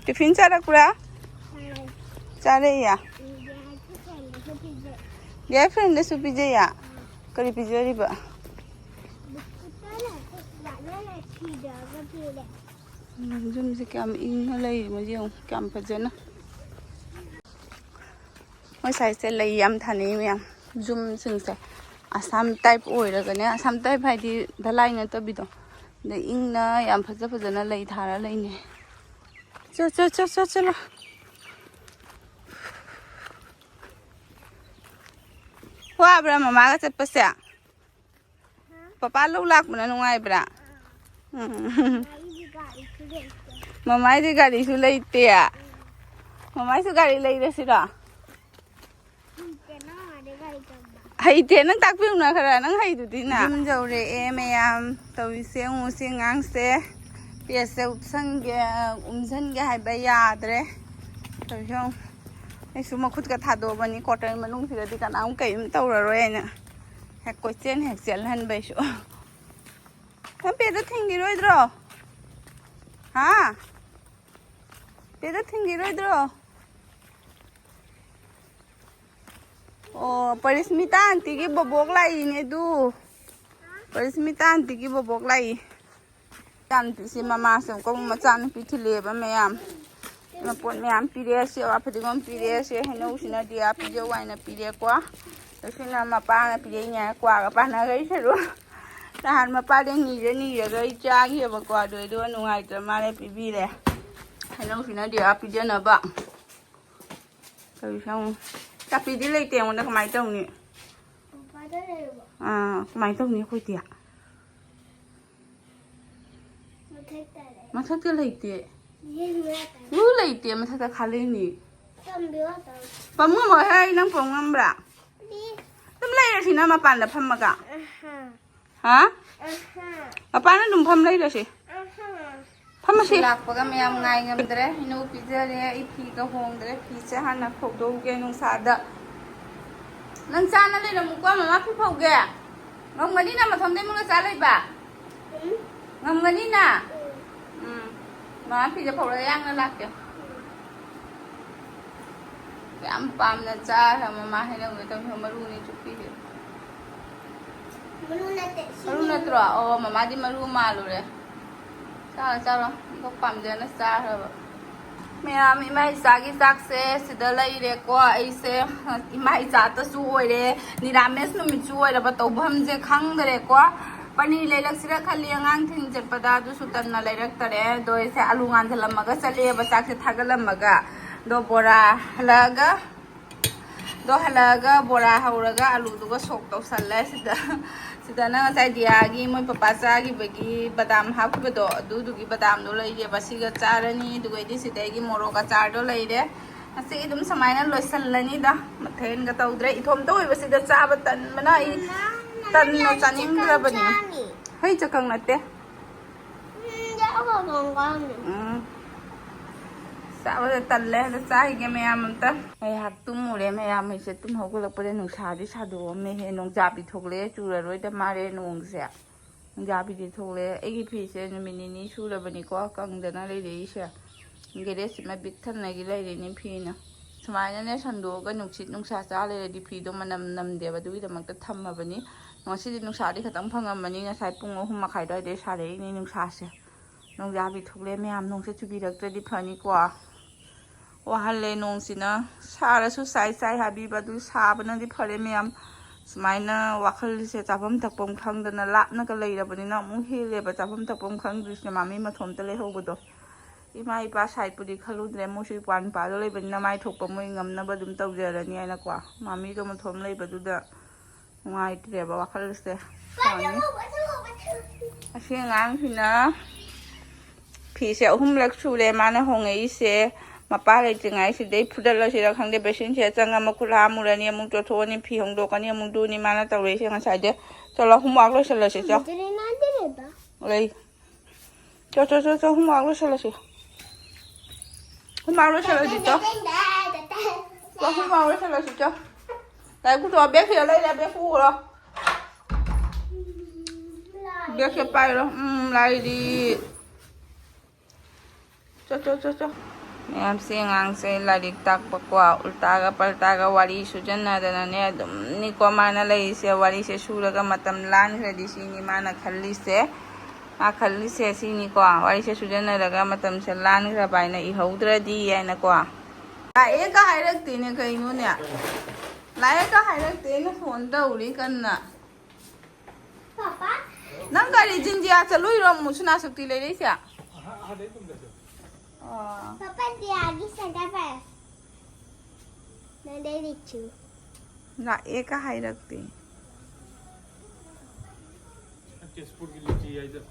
ꯇꯤꯐꯤꯟ ꯆꯥꯔꯛꯄ꯭ꯔꯥ? ꯆꯥꯔꯛꯏꯌꯦ꯫ ꯌꯥꯏꯐ꯭ꯔꯦꯟꯗꯁꯨ ꯄꯤꯖꯩꯌꯦ꯫ ꯀꯔꯤ ꯄꯤꯖꯔꯤꯕ? ꯎꯝ, ꯌꯨꯝꯁꯦ ꯀꯌꯥꯝ ꯏꯪꯅ ꯂꯩꯔꯤꯅꯣ ꯌꯦꯡꯉꯨ, ꯀꯌꯥꯝ ꯐꯖꯅ꯫ ꯃꯣꯏ ꯁꯥꯏꯁꯦ ꯂꯩ ꯌꯥꯝ ꯊꯥꯅꯩ ꯃꯌꯥꯝ꯫ ꯌꯨꯝꯁꯤꯡꯁꯦ ꯑꯁꯥꯝ ꯇꯥꯏꯞ ꯑꯣꯏꯔꯒꯅꯦ, ꯑꯁꯥꯝ ꯇꯥꯏꯞ ꯍꯥꯏꯗꯤ ꯙꯂꯥꯏ ꯅꯠꯇꯕꯤꯗꯣ꯫ ꯑꯗ ꯏꯪꯅ ꯌꯥꯝ ꯐꯖ ꯐꯖꯅ ꯂꯩ ꯊꯥꯔ ꯂꯩꯅꯩ꯫ ꯆꯣ, ꯆꯣ, ꯆꯣ, ꯆꯣ, ꯆꯠꯂꯣ꯫ ꯋꯥꯕ꯭ꯔꯥ ꯃꯃꯥꯒ ꯆꯠꯄꯁꯦ? ꯄꯄꯥ ꯂꯧ ꯂꯥꯛꯄꯅ ꯅꯨꯡꯉꯥꯏꯕ꯭ꯔꯥ? ꯎꯝ꯫ ꯃꯃꯥꯏꯗꯤ ꯒꯥꯔꯤꯁꯨ ꯂꯩꯇꯦ꯫ ꯃꯃꯥꯏꯁꯨ ꯒꯥꯔꯤ ꯂꯩꯔꯁꯤꯔꯣ? ꯍꯩꯇꯦ, ꯅꯪ ꯇꯥꯛꯄꯤꯌꯨꯅ ꯈꯔ, ꯅꯪ ꯍꯩꯗꯨꯗꯤ ꯅ꯫ ꯌꯨꯝ ꯌꯧꯔꯛꯑꯦ ꯃꯌꯥꯝ, ꯇꯧꯔꯤꯁꯦ ꯌꯦꯡꯉꯨ, ꯁꯤ ꯑꯉꯥꯡꯁꯦ ꯄꯦꯁꯁꯦ ꯎꯞꯁꯟꯒꯦ, ꯎꯝꯁꯟꯒꯦ ꯍꯥꯏꯕ ꯌꯥꯗ꯭ꯔꯦ꯫ ꯇꯧꯔꯤꯁꯦ ꯌꯦꯡꯉꯨ꯫ ꯑꯩꯁꯨ ꯃꯈꯨꯠꯀ ꯊꯥꯗꯣꯛꯑꯕꯅꯤ, ꯀ꯭ꯋꯥꯇꯔ ꯃꯅꯨꯡꯁꯤꯗꯗꯤ ꯀꯅꯥꯝ ꯀꯔꯤꯝ ꯇꯧꯔꯔꯣꯏꯅ꯫ ꯍꯦꯛ ꯀꯣꯏꯆꯦꯟ ꯍꯦꯛ ꯆꯦꯜꯍꯟꯕꯩꯁꯨ꯫ ꯅꯪ ꯄꯦꯗꯣ ꯊꯤꯟꯈꯤꯔꯣꯏꯗ꯭ꯔꯣ? ꯍꯥ? ꯄꯦꯗꯣ ꯊꯤꯟꯈꯤꯔꯣꯏꯗ꯭ꯔꯣ? ꯑꯣ, ꯄꯔꯤꯁꯃꯤꯇꯥ ꯑꯟꯇꯤꯒꯤ ꯕꯣꯕꯣꯛ ꯂꯥꯛꯏꯅꯦ ꯑꯗꯨ꯫ ꯄꯔꯤꯁꯃꯤꯇꯥ ꯑꯟꯇꯤꯒꯤ ꯕꯣꯕꯣꯛ ꯂꯥꯛꯏ꯫ ꯏꯆꯥꯅꯨꯄꯤꯁꯦ ꯃꯃꯥꯁꯦ ꯑꯃꯨꯛꯀ ꯑꯃꯨꯛ ꯃꯆꯥꯅꯨꯄꯤ ꯊꯤꯜꯂꯛꯑꯦꯕ ꯃꯌꯥꯝ꯫ ꯃꯄꯣꯠ ꯃꯌꯥꯝ ꯄꯤꯔꯛꯑꯦ, ꯁꯦ ꯑꯋꯥ ꯐꯗꯤꯒꯣꯝ ꯄꯤꯔꯛꯑꯦ, ꯁꯦ ꯍꯩꯅꯧꯁꯤꯅ ꯗꯤꯌꯥ ꯄꯤꯖꯧ ꯍꯥꯏꯅ ꯄꯤꯔꯛꯑꯦꯀꯣ꯫ ꯑꯁꯤꯅ ꯃꯄꯥꯅ ꯄꯤꯔꯛꯏꯅꯦ, ꯀ꯭ꯋꯥꯒ ꯄꯥꯟꯅꯈꯩ ꯁꯔꯨ꯫ ꯅꯍꯥꯟ ꯃꯄꯥꯗꯩ ꯅꯤꯔ ꯅꯤꯔꯒ ꯑꯩ ꯆꯥꯈꯤꯑꯕꯀꯣ, ꯑꯗꯨ ꯑꯗꯨꯒ ꯅꯨꯡꯉꯥꯏꯇ꯭ꯔ ꯃꯥꯜꯂꯦ ꯄꯤꯕꯤꯔꯦ꯫ ꯍꯩꯅꯧꯁꯤꯅ ꯗꯤꯌꯥ ꯄꯤꯖꯅꯕ꯫ ꯇꯧꯔꯤꯁꯦ ꯌꯦꯡꯉꯨ꯫ ꯆꯥꯄꯤꯗꯤ ꯂꯩꯇꯦ ꯑꯩꯉꯣꯟꯗ, ꯀꯃꯥꯏꯅ ꯇꯧꯅꯤ? ꯄꯄꯥꯗ ꯂꯩꯔꯕꯣ? ꯑꯥ, ꯀꯃꯥꯏꯅ ꯇꯧꯅꯤ ꯑꯩꯈꯣꯏꯗꯤ? ꯃꯊꯛꯇ ꯂꯩ꯫ ꯃꯊꯛꯇ ꯂꯩꯇꯦ꯫ ꯌꯦꯡꯕ ꯌꯥꯗꯕ꯫ ꯂꯨ ꯂꯩꯇꯦ, ꯃꯊꯛꯇ ꯈꯥ ꯂꯩꯅꯤ꯫ ꯇꯝꯕꯤꯌꯣ ꯇꯧ꯫ ꯄꯝ ꯉꯝꯃꯣꯏ ꯍꯦ, ꯅꯪ ꯄꯝ ꯉꯝꯕ꯭ꯔꯥ? ꯄ꯭ꯂꯤꯖ꯫ ꯑꯗꯨꯝ ꯂꯩꯔꯁꯤꯅ ꯃꯄꯥꯟꯗ ꯐꯝꯃꯒ꯫ ꯑꯍꯥ꯫ ꯍꯥ? ꯑꯍꯥ꯫ ꯃꯄꯥꯟꯗ ꯑꯗꯨꯝ ꯐꯝ ꯂꯩꯔꯁꯤ꯫ ꯑꯍꯥ꯫ ꯐꯝꯃꯁꯤ꯫ ꯂꯥꯛꯄꯒ ꯃꯌꯥꯝ ꯉꯥꯏ ꯉꯝꯗ꯭ꯔꯦ꯫ ꯍꯩꯅꯧ ꯄꯤꯖꯔꯦ꯫ ꯑꯩ ꯐꯤꯒ ꯍꯣꯡꯗ꯭ꯔꯦ꯫ ꯐꯤꯁꯦ ꯍꯥꯟꯅ ꯐꯧꯗꯣꯛꯎꯒꯦ ꯅꯨꯡꯁꯥꯗ꯫ ꯅꯪ ꯆꯥꯅ ꯂꯩꯔꯝꯃꯨꯀꯣ, ꯃꯃꯥ ꯐꯤ ꯐꯧꯒꯦ꯫ ꯉꯝꯒꯅꯤꯅ ꯃꯊꯣꯝꯗꯩ ꯃꯨꯛꯂ ꯆꯥ ꯂꯩꯕ? ꯉꯝꯒꯅꯤꯅ? ꯎꯝ꯫ ꯃꯥ ꯐꯤꯁꯦ ꯐꯧꯔꯒ ꯌꯥꯡꯅ ꯂꯥꯛꯀꯦ꯫ ꯌꯥꯝ ꯄꯥꯝꯅ ꯆꯥꯈ꯭ꯔ ꯃꯃꯥ ꯍꯩꯅꯧꯒ ꯇꯧꯔꯒ ꯃꯔꯨꯅꯤ ꯆꯨꯞꯄꯤꯁꯦ꯫ ꯃꯔꯨ ꯅꯠꯇꯦ, ꯁꯤꯅꯤ꯫ ꯃꯔꯨ ꯅꯠꯇ꯭ꯔꯣ? ꯑꯣ, ꯃꯃꯥꯗꯤ ꯃꯔꯨ ꯃꯥꯜꯂꯨꯔꯦ꯫ ꯆꯥꯔꯣ, ꯆꯥꯔꯣ꯫ ꯑꯗꯨ ꯄꯥꯝꯖꯅ ꯆꯥꯈ꯭ꯔꯕ꯫ ꯃꯌꯥꯝ, ꯏꯃꯥ ꯏꯆꯥꯒꯤ ꯆꯥꯛꯁꯦ ꯁꯤꯗ ꯂꯩꯔꯦꯀꯣ꯫ ꯑꯩꯁꯦ ꯏꯃꯥ ꯏꯆꯥꯇꯁꯨ ꯑꯣꯏꯔꯦ, ꯅꯤꯔꯥꯃꯦꯁ ꯅꯨꯃꯤꯠꯁꯨ ꯑꯣꯏꯔꯕ, ꯇꯧꯐꯝꯁꯦ ꯈꯪꯗꯔꯦꯀꯣ꯫ ꯄꯅꯤꯔ ꯂꯩꯔꯛꯁꯤꯔ ꯈꯜꯂꯤ ꯑꯉꯥꯡꯁꯤꯡ ꯆꯠꯄꯗ, ꯑꯗꯨꯁꯨ ꯇꯟꯅ ꯂꯩꯔꯛꯇꯔꯦ꯫ ꯑꯗꯣ ꯑꯩꯁꯦ ꯑꯂꯨ ꯉꯥꯟꯁꯤꯜꯂꯝꯃꯒ ꯆꯠꯂꯦꯕ, ꯆꯥꯛꯁꯦ ꯊꯥꯒꯠꯂꯝꯃꯒ꯫ ꯑꯗꯣ ꯕꯣꯔꯥ ꯍꯜꯂꯛꯑꯒ ꯑꯗꯣ ꯍꯜꯂꯛꯑꯒ ꯕꯣꯔꯥ ꯍꯧꯔꯒ ꯑꯂꯨꯗꯨꯒ ꯁꯣꯛ ꯇꯧꯁꯜꯂꯦ ꯁꯤꯗ꯫ ꯁꯤꯗꯅ ꯉꯁꯥꯏ ꯗꯤꯌꯥꯒꯤ ꯃꯣꯏ ꯄꯄꯥ ꯆꯥꯈꯤꯕꯒꯤ ꯕꯗꯥꯝ ꯍꯥꯞꯈꯤꯕꯗꯣ, ꯑꯗꯨꯗꯨꯒꯤ ꯕꯗꯥꯝꯗꯣ ꯂꯩꯔꯦꯕ꯫ ꯁꯤꯒ ꯆꯥꯔꯅꯤ꯫ ꯑꯗꯨꯒꯩꯗꯤ ꯁꯤꯗ ꯑꯩꯒꯤ ꯃꯣꯔꯣꯛ ꯑꯆꯥꯔꯗꯣ ꯂꯩꯔꯦ꯫ ꯉꯁꯤ ꯑꯗꯨꯝ ꯁꯨꯃꯥꯏꯅ ꯂꯣꯏꯁꯜꯂꯅꯤꯗ꯫ ꯃꯊꯦꯜꯒ ꯇꯧꯗ꯭ꯔꯦ꯫ ꯏꯊꯣꯝꯇ ꯑꯣꯏꯕꯁꯤꯗ ꯆꯥꯕ ꯇꯟꯕꯅ ꯑꯩ ꯇꯟꯅ ꯆꯥꯅꯤꯡꯗ꯭ꯔꯕꯅꯤ꯫ ꯍꯩ ꯆꯀꯪ ꯅꯠꯇꯦ꯫ ꯎꯝ, ꯆꯥꯕꯗ ꯇꯜꯂꯦ꯫ ꯑꯗ ꯆꯥꯈꯤꯒꯦ ꯃꯌꯥꯝ ꯑꯝꯇ꯫ ꯉꯥꯏꯍꯥꯛ ꯇꯨꯝꯃꯨꯔꯦ ꯃꯌꯥꯝ꯫ ꯑꯩꯁꯦ ꯇꯨꯝ ꯍꯧꯒꯠꯂꯛꯄꯗ ꯅꯨꯡꯁꯥꯗꯤ ꯁꯥꯗꯣꯛꯑꯝꯃꯦꯍꯦ꯫ ꯅꯣꯡꯖꯥꯕꯤ ꯊꯣꯛꯂꯛꯑꯦ꯫ ꯆꯨꯔꯔꯣꯏꯗ ꯃꯥꯜꯂꯦ ꯅꯣꯡꯁꯦ꯫ ꯅꯣꯡꯖꯥꯕꯤꯗꯤ ꯊꯣꯛꯂꯛꯑꯦ꯫ ꯑꯩꯒꯤ ꯐꯤꯁꯦ ꯅꯨꯃꯤꯠ ꯅꯤꯅꯤ ꯁꯨꯔꯕꯅꯤꯀꯣ ꯀꯪꯗꯅ ꯂꯩꯔꯛꯏꯁꯦ꯫ ꯒꯦꯔꯦꯖꯁꯤꯃ ꯄꯤꯛ ꯊꯟꯅꯒꯤ ꯂꯩꯔꯤꯅꯤ ꯐꯤꯅ꯫ ꯁꯨꯃꯥꯏꯅꯅꯦ ꯁꯟꯗꯣꯛꯑꯒ ꯅꯨꯡꯁꯤꯠ ꯅꯨꯡꯁꯥ ꯆꯥ ꯂꯩꯔꯗꯤ ꯐꯤꯗꯣ ꯃꯅꯝ ꯅꯝꯗꯦꯕ꯫ ꯑꯗꯨꯒꯤꯗꯃꯛꯇ ꯊꯝꯃꯕꯅꯤ꯫ ꯉꯁꯤꯗꯤ ꯅꯨꯡꯁꯥꯗꯤ ꯈꯤꯇꯪ ꯐꯪꯉꯝꯃꯅꯤ꯫ ꯉꯁꯥꯏ ꯄꯨꯡ ꯑꯍꯨꯝ ꯃꯈꯥꯏ ꯑꯗꯨꯋꯥꯏꯗꯩ ꯁꯥꯔꯛꯏꯅꯤ ꯅꯨꯡꯁꯥꯁꯦ꯫ ꯅꯣꯡꯖꯥꯕꯤ ꯊꯣꯛꯂꯛꯑꯦ ꯃꯌꯥꯝ꯫ ꯅꯣꯡꯁꯦ ꯆꯨꯕꯤꯔꯛꯇ꯭ꯔꯗꯤ ꯐꯅꯤꯀꯣ꯫ ꯋꯥꯍꯜꯂꯦ ꯅꯣꯡꯁꯤꯅ꯫ ꯁꯥꯔꯁꯨ ꯁꯥꯏ ꯁꯥꯏ ꯍꯥꯏꯕꯤꯕ ꯑꯗꯨ ꯁꯥꯕꯅꯗꯤ ꯐꯔꯦ ꯃꯌꯥꯝ꯫ ꯁꯨꯃꯥꯏꯅ ꯋꯥꯈꯜꯁꯦ ꯆꯥꯐꯝ ꯊꯛꯐꯝ ꯈꯪꯗꯅ ꯂꯥꯞꯅꯒ ꯂꯩꯔꯕꯅꯤꯅ ꯑꯃꯨꯛ ꯍꯦꯜꯂꯦꯕ ꯆꯥꯐꯝ ꯊꯛꯐꯝ ꯈꯪꯗ꯭ꯔꯤꯁꯤꯅ, ꯃꯥꯃꯤ ꯃꯊꯣꯝꯇ ꯂꯩꯍꯧꯕꯗꯣ꯫ ꯏꯃꯥ ꯏꯄꯥ ꯁꯥꯏꯠꯄꯨꯗꯤ ꯈꯜꯂꯨꯗ꯭ꯔꯦ, ꯃꯣꯏꯁꯨ ꯏꯄ꯭ꯋꯥ ꯅꯨꯄꯥꯗꯣ ꯂꯩꯕꯅꯤꯅ ꯃꯥꯏ ꯊꯣꯛꯄ ꯃꯣꯏ ꯉꯝꯅꯕ ꯑꯗꯨꯝ ꯇꯧꯖꯔꯅꯤ ꯍꯥꯏꯅꯀꯣ꯫ ꯃꯥꯃꯤꯗꯣ ꯃꯊꯣꯝ ꯂꯩꯕꯗꯨꯗ ꯅꯨꯡꯉꯥꯏꯇ꯭ꯔꯦꯕ ꯋꯥꯈꯜꯁꯦ꯫ ꯑꯁꯤ ꯑꯉꯥꯡꯁꯤꯅ ꯐꯤꯁꯦ ꯑꯍꯨꯝꯂꯛ ꯁꯨꯔꯦ ꯃꯥꯅ ꯍꯣꯡꯉꯛꯏꯁꯦ꯫ ꯃꯄꯥ ꯂꯩꯇ꯭ꯔꯤꯉꯩꯁꯤꯗꯩ ꯐꯨꯗꯠꯂꯁꯤꯔ ꯈꯪꯗꯦ꯫ ꯕꯦꯁꯤꯟꯁꯦ ꯆꯪꯉ ꯃꯈꯨꯠ ꯍꯥꯝꯃꯨꯔꯅꯤ, ꯑꯃꯨꯛ ꯆꯣꯠꯊꯣꯛꯑꯅꯤ, ꯐꯤ ꯍꯣꯡꯗꯣꯛꯀꯅꯤ, ꯑꯃꯨꯛ ꯇꯨꯅꯤ ꯃꯥꯅ ꯇꯧꯔꯛꯏꯁꯦ ꯉꯁꯥꯏꯗꯩ꯫ ꯆꯠꯂꯣ, ꯍꯣꯝꯋꯥꯔꯛ ꯂꯣꯏꯁꯤꯜꯂꯁꯤ ꯆꯣ꯫ ꯂꯩ꯫ ꯆꯣ, ꯆꯣ, ꯆꯣ, ꯆꯣ, ꯍꯣꯝꯋꯥꯔꯛ ꯂꯣꯏꯁꯤꯜꯂꯁꯤ꯫ ꯍꯣꯝꯋꯥꯔꯛ ꯂꯣꯏꯁꯤꯜꯂꯁꯤ ꯆꯣ꯫ ꯆꯣ, ꯍꯣꯝꯋꯥꯔꯛ ꯂꯣꯏꯁꯤꯜꯂꯁꯤ ꯆꯣ꯫ ꯂꯥꯏꯔꯤꯛ ꯄꯨꯊꯣꯛꯑꯣ, ꯕꯦꯒ ꯁꯤꯗ ꯂꯩꯔꯦ, ꯕꯦꯒ ꯄꯨꯈ꯭ꯔꯣ꯫ ꯕꯦꯒꯁꯦ ꯄꯥꯏꯔꯣ꯫ ꯎꯝ, ꯂꯥꯏꯔꯤꯛ꯫ ꯆꯣ, ꯆꯣ, ꯆꯣ, ꯆꯣ꯫ ꯃꯌꯥꯝꯁꯦ, ꯑꯉꯥꯡꯁꯦ ꯂꯥꯏꯔꯤꯛ ꯇꯥꯛꯄꯀꯣ, ꯎꯜꯇꯥꯒ ꯄꯜꯇꯥꯒ ꯋꯥꯔꯤ ꯁꯨꯖꯟꯅꯗꯅꯅꯦ ꯑꯗꯨꯝꯅꯤꯀꯣ ꯃꯥꯅ ꯂꯩꯔꯤꯁꯦ꯫ ꯋꯥꯔꯤꯁꯦ ꯁꯨꯔꯒ ꯃꯇꯝ ꯂꯥꯟꯈ꯭ꯔꯗꯤ ꯁꯤꯅꯤ ꯃꯥꯅ ꯈꯜꯂꯤꯁꯦ꯫ ꯃꯥ ꯈꯜꯂꯤꯁꯦ ꯁꯤꯅꯤꯀꯣ, ꯋꯥꯔꯤꯁꯦ ꯁꯨꯖꯟꯅꯔꯒ ꯃꯇꯝꯁꯦ ꯂꯥꯟꯈ꯭ꯔꯕ ꯍꯥꯏꯅ ꯏꯍꯧꯗ꯭ꯔꯗꯤ ꯍꯥꯏꯅꯀꯣ꯫ ꯂꯥꯛꯑꯦꯒ ꯍꯥꯏꯔꯛꯇꯦꯅꯦ ꯀꯩꯅꯣꯅꯦ? ꯂꯥꯛꯑꯦꯒ ꯍꯥꯏꯔꯛꯇꯦ, ꯑꯩꯅ ꯐꯣꯟ ꯇꯧꯔꯤ ꯀꯟꯅ꯫ ꯄꯥꯄꯥ? ꯅꯪ ꯀꯔꯤ ꯖꯤꯟꯗꯤꯌꯥ ꯆꯠꯂꯨꯏꯔꯣ ꯑꯃꯨꯛ ꯁꯅꯥ ꯁꯛꯇꯤ ꯂꯩꯔꯛꯏꯁꯦ? ꯑꯥ, ꯑꯥꯗꯩ ꯇꯨꯝꯗꯁꯨ꯫ ꯑꯣ꯫ ꯄꯥꯄꯥ, ꯗꯤꯌꯥꯒꯤ ꯁꯦꯟꯇꯔ ꯄꯥꯏꯔꯦ꯫ ꯅꯪ ꯂꯩꯔꯤꯛꯁꯨ꯫ ꯂꯥꯛꯑꯦꯒ ꯍꯥꯏꯔꯛꯇꯦ꯫ ꯇꯦꯖꯄꯨꯔꯒꯤ ꯂꯤꯆꯤ ꯍꯥꯏꯗꯣ꯫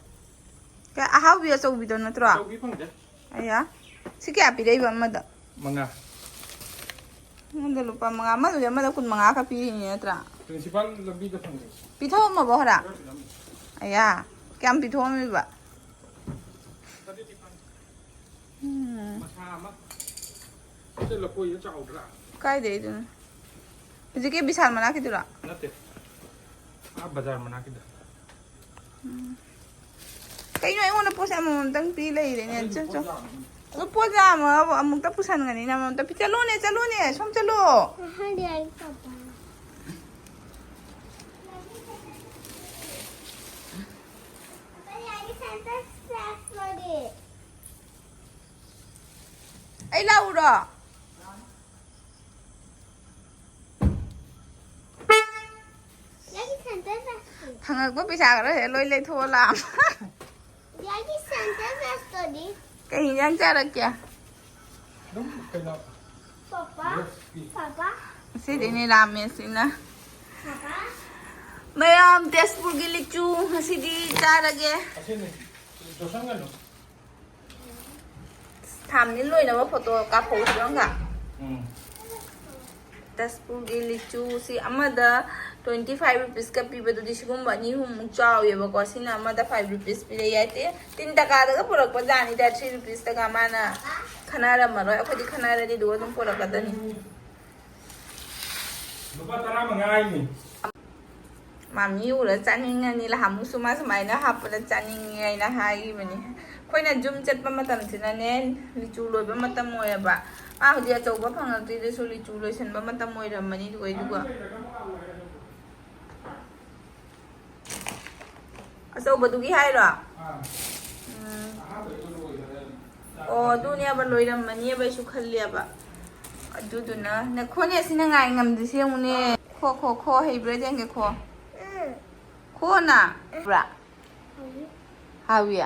ꯀ-, ꯑꯍꯥꯎꯕꯤ ꯑꯆꯧꯕꯤꯗꯣ ꯅꯠꯇ꯭ꯔꯣ? ꯑꯆꯧꯕꯤ ꯐꯪꯗꯦ꯫ ꯑꯌꯥ꯫ ꯁꯤ ꯀꯌꯥ ꯄꯤꯔꯛꯏꯕ ꯑꯃꯗ? ꯃꯉꯥ꯫ ꯑꯃꯗ ꯂꯨꯄꯥ ꯃꯉꯥ, ꯑꯃꯗꯨꯗꯤ ꯑꯃꯗ ꯀꯨꯟ ꯃꯉꯥ ꯈꯛ ꯄꯤꯔꯤꯅꯤ ꯅꯠꯇ꯭ꯔꯥ? ꯄ꯭ꯔꯤꯟꯁꯤꯄꯥꯜ ꯂꯝꯕꯤꯗ ꯐꯪꯉꯦ꯫ ꯄꯤꯊꯣꯛꯑꯝꯃꯕꯣ ꯈꯔ? ꯈꯔ ꯄꯤꯔꯝꯃꯦ꯫ ꯑꯌꯥ꯫ ꯀꯌꯥꯝ ꯄꯤꯊꯣꯛꯑꯝꯃꯤꯕ? ꯆꯥꯇ꯭ꯔꯦꯠ ꯅꯤꯄꯥꯜ꯫ ꯎꯝ꯫ ꯃꯁꯥ ꯑꯃ꯫ ꯁꯤ ꯂꯐꯣꯏꯁꯦ ꯆꯥꯎꯗ꯭ꯔꯥ? ꯀꯥꯏꯗꯩꯗꯨꯅꯣ? ꯍꯧꯖꯤꯛꯀꯤ ꯕꯤꯁꯥꯜ ꯃꯅꯥꯛꯀꯤꯗꯨꯔꯣ? ꯅꯠꯇꯦ꯫ ꯑꯥ ꯕꯖꯥꯔ ꯃꯅꯥꯛꯀꯤꯗ꯫ ꯎꯝ꯫ ꯀꯩꯅꯣ ꯑꯩꯉꯣꯟꯗ ꯄꯣꯠꯁꯦ ꯑꯃꯃꯝꯇꯪ ꯄꯤ ꯂꯩꯔꯦꯅꯦ꯫ ꯑꯗꯨꯗꯤ ꯆꯣ, ꯆꯣ꯫ ꯄꯣꯠ ꯌꯥꯝꯕꯅꯤ꯫ ꯑꯗꯨ ꯄꯣꯠ ꯌꯥꯝꯃꯒ ꯑꯃꯨꯛꯇ ꯄꯨꯁꯟꯒꯅꯤꯅ ꯑꯃꯃꯝꯇ ꯄꯤ-, ꯆꯠꯂꯣꯅꯦ, ꯆꯠꯂꯣꯅꯦ, ꯁꯣꯝ ꯆꯠꯂꯣ꯫ ꯍꯥꯏꯗꯤ ꯑꯩ ꯄꯥꯄꯥ꯫ ꯑꯩ ꯂꯥꯛꯎꯔꯣ? ꯐꯪꯉꯛꯄ ꯄꯩꯁꯥ ꯈꯔ ꯍꯦꯛ ꯂꯣꯏ ꯂꯩꯊꯣꯛꯑ ꯂꯥꯛꯑꯕ꯫ ꯀꯩ ꯍꯤꯟꯖꯥꯡ ꯆꯥꯔꯛꯀꯦ? ꯑꯗꯨꯝ ꯀꯩꯅꯣ, ꯄꯥꯄꯥ, ꯌꯦꯁꯀꯤ꯫ ꯄꯥꯄꯥ꯫ ꯉꯁꯤꯗꯤ ꯅꯤꯔꯥꯃꯦꯁꯅꯤꯅ꯫ ꯄꯥꯄꯥ꯫ ꯃꯌꯥꯝ ꯇꯦꯖꯄꯨꯔꯒꯤ ꯂꯤꯆꯨ ꯉꯁꯤꯗꯤ ꯆꯥꯔꯒꯦ꯫ ꯑꯁꯤꯅꯤ, ꯌꯣꯠꯁꯟꯒꯅꯨ꯫ ꯊꯥꯝꯅꯤꯜ ꯑꯣꯏꯅꯕ ꯐꯣꯇꯣ ꯀꯥꯞꯍꯧꯁꯤꯔꯣ ꯑꯃꯒ? ꯎꯝ꯫ ꯇꯦꯖꯄꯨꯔꯒꯤ ꯂꯤꯆꯨꯁꯤ ꯑꯃꯗ twenty five rupeesꯀ ꯄꯤꯕꯗꯨꯗꯤ ꯁꯤꯒꯨꯝꯕ ꯑꯅꯤ ꯑꯍꯨꯝꯃꯨꯛ ꯆꯥꯎꯋꯦꯕꯀꯣ꯫ ꯁꯤꯅ ꯑꯃꯗ five rupees ꯄꯤꯔꯛꯑꯦ ꯍꯥꯏꯇꯦ꯫ ꯇꯤꯟ ꯇꯀꯥꯗꯒ ꯄꯨꯔꯛꯄ ꯖꯥꯠꯅꯤꯗ, three rupeesꯇꯒ ꯃꯥꯅ ꯈꯟꯅꯔꯝꯃꯔꯣꯏ꯫ ꯑꯩꯈꯣꯏꯗꯤ ꯈꯟꯅꯔꯗꯤ ꯑꯗꯨꯒ ꯑꯗꯨꯝ ꯄꯨꯔꯛꯀꯗꯅꯤ꯫ ꯂꯨꯄꯥ ꯇꯔꯥꯃꯉꯥ ꯍꯥꯏꯅꯤ꯫ ꯃꯥꯃꯤ ꯎꯔ ꯆꯥꯅꯤꯡꯉꯅꯤ, ꯂꯍꯥꯃꯨꯁꯨ ꯃꯥ ꯁꯨꯃꯥꯏꯅ ꯍꯥꯞꯄꯗ ꯆꯥꯅꯤꯡꯉꯦ ꯍꯥꯏꯅ ꯍꯥꯏꯈꯤꯕꯅꯤ꯫ ꯑꯩꯈꯣꯏꯅ ꯌꯨꯝ ꯆꯠꯄ ꯃꯇꯝꯁꯤꯅꯅꯦ, ꯂꯤꯆꯨ ꯂꯣꯏꯕ ꯃꯇꯝ ꯑꯣꯏꯔꯕ꯫ ꯃꯥ ꯍꯧꯖꯤꯛ ꯑꯆꯧꯕ ꯐꯪꯉꯛꯇ꯭ꯔꯤꯗꯨꯁꯨ ꯂꯤꯆꯨ ꯂꯣꯏꯁꯟꯕ ꯃꯇꯝ ꯑꯣꯏꯔꯝꯃꯅꯤ꯫ ꯑꯗꯨꯒ ꯑꯆꯧꯕꯗꯨꯒꯤ ꯍꯥꯏꯔꯣ? ꯎꯝ꯫ ꯑꯣ, ꯑꯗꯨꯅꯦꯕ, ꯂꯣꯏꯔꯝꯃꯅꯦꯕ ꯑꯩꯁꯨ ꯈꯜꯂꯦꯕ꯫ ꯑꯗꯨꯗꯨꯅ ꯅꯈꯣꯅꯦ ꯁꯤꯅ ꯉꯥꯏ ꯉꯝꯗ꯭ꯔꯤꯁꯦ ꯌꯦꯡꯉꯨꯅꯦ꯫ ꯈꯣ, ꯈꯣ, ꯈꯣ ꯍꯩꯕ꯭ꯔꯥ ꯌꯦꯡꯒꯦ, ꯈꯣ꯫ ꯈꯣꯅ ꯕ꯭ꯔꯥ? ꯍꯥꯎꯏ꯫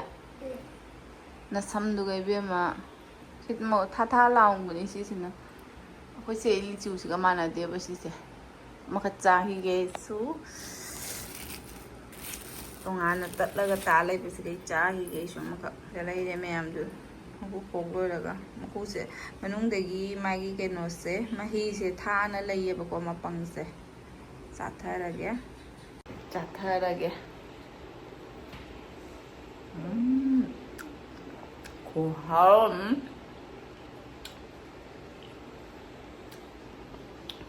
ꯅꯁꯝꯗꯨꯒ ꯏꯕꯦꯝꯃ꯫ ꯁꯤ ꯃ-, ꯊꯥ ꯊꯥ ꯂꯥꯎꯕꯅꯤ ꯁꯤꯁꯤꯅ꯫ ꯑꯩꯈꯣꯏ ꯆꯦ ꯂꯤꯆꯨꯁꯤꯒ ꯃꯥꯟꯅꯗꯦꯕ ꯁꯤꯁꯦ꯫ ꯑꯃꯈꯛ ꯆꯥꯈꯤꯒꯦ ꯑꯩꯁꯨ꯫ ꯇꯣꯉꯥꯟꯅ ꯇꯠꯂꯒ ꯇꯥ ꯂꯩꯕꯁꯤꯗꯩ ꯆꯥꯈꯤꯒꯦ ꯑꯩꯁꯨ ꯑꯃꯈꯛ꯫ ꯁꯤꯗ ꯂꯩꯔꯦ ꯃꯌꯥꯝꯗꯨ꯫ ꯃꯀꯨ ꯈꯣꯛ ꯂꯣꯏꯔꯒ꯫ ꯃꯀꯨꯁꯦ ꯃꯅꯨꯡꯗꯒꯤ ꯃꯥꯒꯤ ꯀꯩꯅꯣꯁꯦ, ꯃꯍꯤꯁꯦ ꯊꯥꯅ ꯂꯩꯌꯦꯕꯀꯣ, ꯃꯄꯪꯁꯦ꯫ ꯆꯥꯊꯔꯒꯦ꯫ ꯆꯥꯊꯔꯒꯦ꯫ ꯎꯝ꯫ ꯈꯨꯍꯥꯎ ꯑꯃ꯫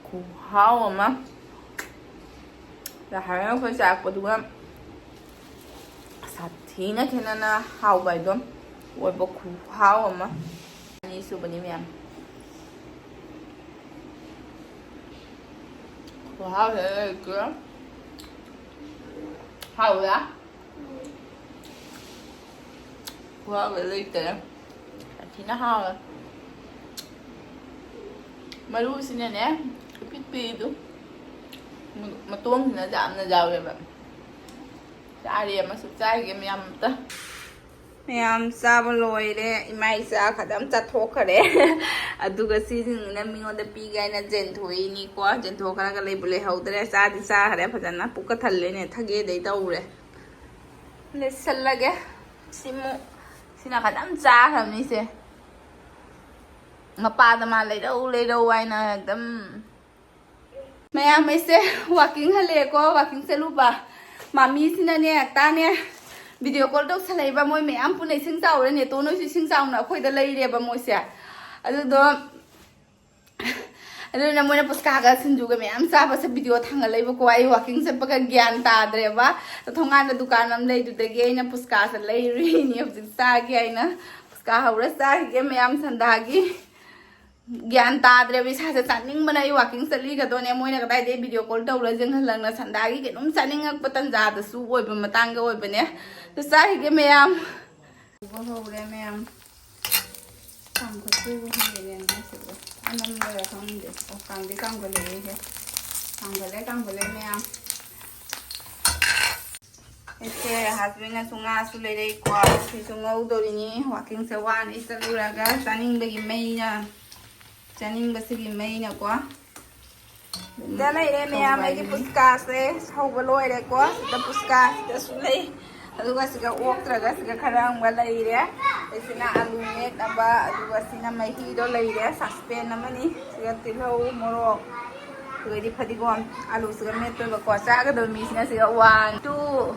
ꯈꯨꯍꯥꯎ ꯑꯃ꯫ ꯅꯍꯥꯟ ꯑꯩꯈꯣꯏ ꯆꯥꯔꯛꯄꯗꯨꯒ ꯁꯥꯊꯤꯅ ꯈꯦꯠꯅꯅ ꯍꯥꯎꯕ ꯍꯥꯏꯗꯣ ꯑꯣꯏꯕ ꯈꯨꯍꯥꯎ ꯑꯃ꯫ ꯑꯅꯤꯁꯨꯕꯅꯤ ꯃꯌꯥꯝ꯫ ꯈꯨꯍꯥꯎꯁꯦ ꯂꯩꯇ꯭ꯔꯦ꯫ ꯍꯥꯎꯕ꯭ꯔꯥ? ꯈꯨꯍꯥꯎꯁꯦ ꯂꯩꯇ꯭ꯔꯦ꯫ ꯁꯥꯊꯤꯅ ꯍꯥꯎꯋꯦ꯫ ꯃꯔꯨꯁꯤꯅꯅꯦ, ꯏꯄꯤꯛ ꯄꯤꯛꯏꯗꯨ꯫ ꯃꯇꯣꯡꯁꯤꯅ ꯌꯥꯝꯅ ꯌꯥꯎꯋꯦꯕ꯫ ꯆꯥꯔꯦ ꯑꯃꯁꯨ ꯆꯥꯏꯒꯦ ꯃꯌꯥꯝ ꯑꯝꯇ꯫ ꯃꯌꯥꯝ ꯆꯥꯕ ꯂꯣꯏꯔꯦ꯫ ꯏꯃꯥ ꯏꯆꯥ ꯈꯛꯇꯪ ꯆꯥꯊꯣꯛꯈ꯭ꯔꯦ꯫ ꯑꯗꯨꯒ ꯁꯤꯁꯤꯡꯁꯤꯅ ꯃꯤꯉꯣꯟꯗ ꯄꯤꯒꯦ ꯍꯥꯏꯅ ꯖꯦꯟꯊꯣꯛꯏꯅꯤꯀꯣ꯫ ꯖꯦꯟꯊꯣꯛꯈ꯭ꯔꯒ ꯂꯩꯕꯨ ꯂꯩꯍꯧꯗ꯭ꯔꯦ꯫ ꯆꯥꯗꯤ ꯆꯥꯈ꯭ꯔꯦ ꯐꯖꯅ꯫ ꯄꯨꯛꯀ ꯊꯜꯂꯦꯅꯦ꯫ ꯊꯒꯦꯗꯩ ꯇꯧꯔꯦ꯫ ꯂꯩꯁꯜꯂꯒꯦ꯫ ꯁꯤꯃꯨꯛ, ꯁꯤꯅ ꯈꯇꯪ ꯆꯥꯈ꯭ꯔꯕꯅꯤꯁꯦ꯫ ꯃꯄꯥꯗ ꯃꯥ ꯂꯩꯔꯧ, ꯂꯩꯔꯧ ꯍꯥꯏꯅ ꯑꯗꯨꯝ꯫ ꯃꯌꯥꯝ ꯑꯩꯁꯦ walking ꯍꯜꯂꯛꯑꯦꯀꯣ, walking ꯆꯠꯂꯨꯕ꯫ ꯃꯥꯃꯤꯁꯤꯅꯅꯦ, ꯇꯥꯅꯦ, video call ꯇꯧꯁꯜꯂꯛꯏꯕ꯫ ꯃꯣꯏ ꯃꯌꯥꯝ ꯄꯨꯟꯅ ꯏꯁꯤꯡ ꯆꯥꯎꯔꯦ꯫ ꯅꯦꯇꯣ ꯅꯣꯏꯁꯨ ꯏꯁꯤꯡ ꯆꯥꯎꯅ ꯑꯩꯈꯣꯏꯗ ꯂꯩꯔꯦꯕ ꯃꯣꯏꯁꯦ꯫ ꯑꯗꯨꯗꯣ ꯑꯗꯨꯅ ꯃꯣꯏꯅ ꯄꯨꯁꯀꯥꯒ ꯁꯤꯡꯖꯨꯒ ꯃꯌꯥꯝ ꯆꯥꯕꯁꯦ ꯚꯤꯗꯤꯑꯣ ꯊꯥꯡꯒꯠꯂꯛꯏꯕꯀꯣ꯫ ꯑꯩ ꯋꯥꯀꯤꯡ ꯆꯠꯄꯒ ꯒ꯭ꯌꯥꯟ ꯇꯥꯗ꯭ꯔꯦꯕ꯫ ꯊꯣꯡꯒꯥꯟꯗ ꯗꯨꯀꯥꯟ ꯑꯃ ꯂꯩꯗꯨꯗꯒꯤ ꯑꯩꯅ ꯄꯨꯁꯀꯥꯁꯦ ꯂꯩꯔꯨꯏꯅꯤ ꯍꯧꯖꯤꯛ ꯆꯥꯒꯦ ꯍꯥꯏꯅ꯫ ꯄꯨꯁꯀꯥ ꯍꯧꯔ ꯆꯥꯈꯤꯒꯦ ꯃꯌꯥꯝ ꯁꯟꯗꯥꯒꯤ꯫ ꯒ꯭ꯌꯥꯟ ꯇꯥꯗ꯭ꯔꯦꯕ ꯏꯁꯥꯁꯦ꯫ ꯆꯥꯅꯤꯡꯕꯅ ꯑꯩ ꯋꯥꯀꯤꯡ ꯆꯠꯂꯤꯒꯗꯣꯅꯦ꯫ ꯃꯣꯏꯅ ꯀꯗꯥꯏꯗꯩ ꯚꯤꯗꯤꯑꯣ ꯀꯣꯜ ꯇꯧꯔ ꯌꯦꯡꯍꯜꯂꯛꯅ ꯁꯟꯗꯥꯒꯤ ꯀꯩꯅꯣꯝ ꯆꯥꯅꯤꯡꯉꯛꯄ ꯇꯟꯖꯥꯗꯁꯨ ꯑꯣꯏꯕ ꯃꯇꯥꯡꯒ ꯑꯣꯏꯕꯅꯦ꯫ ꯑꯗꯨ ꯆꯥꯈꯤꯒꯦ ꯃꯌꯥꯝ꯫ ꯎꯕ ꯍꯧꯔꯦ ꯃꯌꯥꯝ꯫ ꯀꯥꯝꯈꯠꯇꯣꯏꯕ ꯈꯪꯗꯦꯅꯦ ꯉꯁꯤꯗꯣ꯫ ꯑꯅꯝꯕꯔ ꯈꯪꯗꯦ꯫ ꯑꯣ, ꯀꯥꯝꯗꯤ ꯀꯥꯝꯈꯠꯂꯛꯑꯦꯍꯦ꯫ ꯀꯥꯝꯈꯠꯂꯦ, ꯀꯥꯝꯈꯠꯂꯦ ꯃꯌꯥꯝ꯫ ꯑꯩꯁꯦ ꯍꯁꯕꯦꯟꯅꯁꯨ ꯉꯥꯁꯨ ꯂꯩꯔꯛꯏꯀꯣ꯫ ꯁꯤꯁꯨ ꯉꯧꯗꯧꯔꯤꯅꯤ꯫ ꯋꯥꯀꯤꯡꯁꯦ ꯋꯥꯅ ꯆꯠꯂꯨꯔꯒ ꯆꯥꯅꯤꯡꯕꯒꯤ ꯃꯩꯅ, ꯆꯥꯅꯤꯡꯕꯁꯤꯒꯤ ꯃꯩꯅꯀꯣ꯫ ꯁꯤꯗ ꯂꯩꯔꯦ ꯃꯌꯥꯝ, ꯑꯩꯒꯤ ꯄꯨꯁꯀꯥꯁꯦ ꯁꯧꯕ ꯂꯣꯏꯔꯦꯀꯣ꯫ ꯁꯤꯗ ꯄꯨꯁꯀꯥꯁꯤꯗꯁꯨ ꯂꯩ꯫ ꯑꯗꯨꯒ ꯁꯤꯒ ꯑꯣꯛꯇ꯭ꯔꯒ ꯁꯤꯒ ꯈꯔ ꯑꯃꯒ ꯂꯩꯔꯦ꯫ ꯑꯁꯤꯅ ꯑꯂꯨ ꯃꯦꯠꯅꯕ, ꯑꯗꯨꯒ ꯁꯤꯅ ꯃꯍꯤꯗꯣ ꯂꯩꯔꯦ, ꯁꯁꯄꯦꯟ ꯑꯃꯅꯤ꯫ ꯁꯤꯒ ꯇꯤꯜꯍꯧ, ꯃꯣꯔꯣꯛ, ꯑꯗꯨꯒꯗꯤ ꯐꯗꯤꯒꯣꯝ, ꯑꯂꯨꯁꯤꯒ ꯃꯦꯠꯇꯣꯏꯕꯀꯣ꯫ ꯆꯥꯒꯗꯕ ꯃꯤꯁꯤꯅ ꯁꯤꯒ one, two,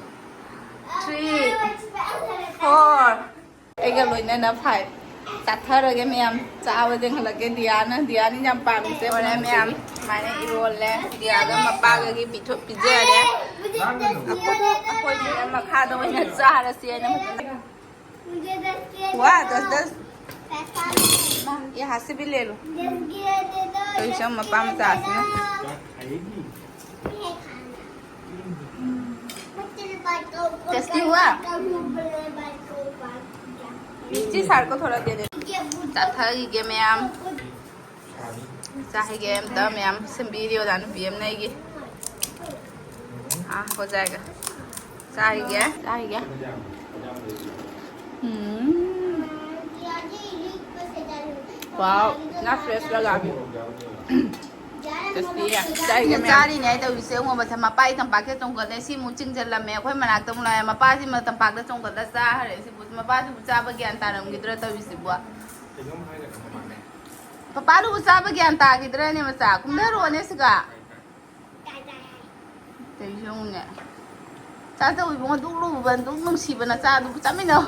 three, four꯫ ꯑꯩꯒ ꯂꯣꯏꯅꯅ five꯫ ꯆꯥꯊꯔꯒꯦ ꯃꯌꯥꯝ꯫ ꯆꯥꯕ ꯌꯦꯡꯍꯜꯂꯛꯀꯦ꯫ ꯗꯤꯌꯥꯅ, ꯗꯤꯌꯥꯅ ꯌꯥꯝ ꯄꯥꯝꯃꯤꯁꯦ꯫ ꯍꯣꯔꯦꯟ ꯃꯌꯥꯝ ꯁꯨꯃꯥꯏꯅ ꯏꯔꯣꯜꯂꯦ꯫ ꯗꯤꯌꯥꯒ ꯃꯄꯥꯒꯒꯤ ꯄꯤꯊꯣꯛ-, ꯄꯤꯖꯔꯦ꯫ ꯑꯩꯈꯣꯏ, ꯑꯩꯈꯣꯏꯒꯤꯅ ꯃꯈꯥꯗ ꯑꯣꯏꯅ ꯆꯥꯔꯁꯦꯅ ꯐꯖꯅ꯫ ꯋꯥ, ꯗꯁ ꯗꯁ꯫ ꯌꯥ ꯍꯥꯁꯤ ꯕꯤ ꯂꯦ ꯂꯣ꯫ ꯇꯧꯏꯁꯦ ꯃꯄꯥ ꯃꯆꯥꯁꯤꯅ꯫ ꯇꯦꯁꯇꯤ ꯍꯨꯋꯥ? ꯁꯤ ꯁꯥꯔ ꯀꯣ ꯊꯣꯔꯥ ꯗꯦ ꯗꯦ꯫ ꯆꯥꯊꯈꯤꯒꯦ ꯃꯌꯥꯝ꯫ ꯆꯥꯈꯤꯒꯦ ꯑꯝꯇ ꯃꯌꯥꯝ꯫ ꯁꯦꯝꯕꯤꯔꯤ ꯑꯣꯖꯥ ꯅꯨꯄꯤ ꯑꯃꯅ ꯑꯩꯒꯤ꯫ ꯑꯥ, ꯍꯣꯖꯥꯏꯒ꯫ ꯆꯥꯈꯤꯒꯦ, ꯆꯥꯈꯤꯒꯦ꯫ ꯎꯝ꯫ Wow, not fresh ꯂꯒꯥ꯫ Tasty ꯌꯥ꯫ ꯆꯥꯔꯤꯅꯦ ꯍꯥꯏ ꯇꯧꯔꯤꯁꯦ꯫ ꯌꯦꯡꯉꯣ, ꯃꯊꯛ ꯃꯄꯥꯒꯤ ꯇꯝꯄꯥꯛꯁꯦ ꯆꯣꯡꯈꯠꯂꯦ꯫ ꯁꯤꯃꯨꯛ ꯆꯤꯡꯁꯤꯜꯂꯝꯃꯦ꯫ ꯑꯩꯈꯣꯏ ꯃꯅꯥꯛꯇ ꯑꯃꯨꯛ ꯂꯥꯛꯑꯦ꯫ ꯃꯄꯥꯁꯤꯃ ꯇꯝꯄꯥꯛꯇ ꯆꯣꯡꯈꯠꯂ ꯆꯥꯈ꯭ꯔꯦ꯫ ꯁꯤꯕꯨ ꯃꯄꯥꯁꯤꯕꯨ ꯆꯥꯕ ꯒ꯭ꯌꯥꯟ ꯇꯥꯔꯝꯈꯤꯗ꯭ꯔꯥ ꯇꯧꯔꯤꯁꯤꯕꯨ? ꯄꯄꯥꯗꯨꯕꯨ ꯆꯥꯕ ꯒ꯭ꯌꯥꯟ ꯇꯥꯈꯤꯗ꯭ꯔꯥꯅꯦ ꯃꯆꯥ? ꯀꯨꯝꯊꯔꯛꯑꯣꯅꯦ ꯁꯤꯒ꯫ ꯇꯧꯔꯤꯁꯦ ꯌꯦꯡꯉꯨꯅꯦ꯫ ꯆꯥꯖꯧ ꯏꯕꯨꯡꯉꯣ, ꯗꯨꯛ ꯂꯨꯕ, ꯗꯨꯛ ꯅꯨꯡꯁꯤꯕ ꯅꯆꯥꯗꯨꯕꯨ ꯆꯥꯃꯤꯟꯅꯧ꯫